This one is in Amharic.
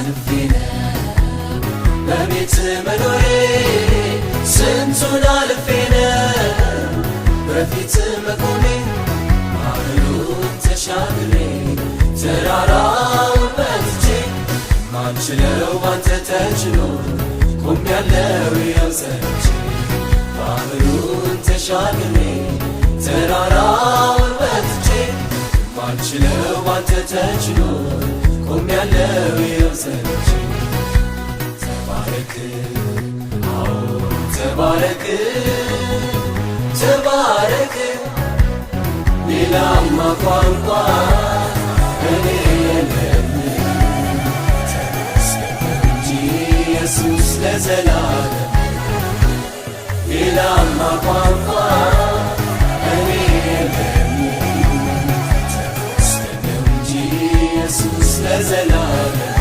አልፌ ነው በቤት መኖሬ፣ ስንቱን አልፌ ነው በፊት መቆሜ። ማዕበሉን ተሻግሬ ተራራውን መትቼ፣ ማልችለው ባንተ ተችሎ ቆሜያለሁ ይኸው ጸንቼ። ማዕበሉን ተሻግሬ ተራራውን መትቼ፣ ማልችለው ባንተ ተችሎ ቆሜያለሁ ይኸው ጸንቼ። ተባረክ፣ አዎ ተባረክ፣ ተባረክ፣ ሌላማ ቋንቋ እኔ የለኝም። ተመስገን እንጂ ኢየሱስ ለዘላለም፣ ሌላማ ቋንቋ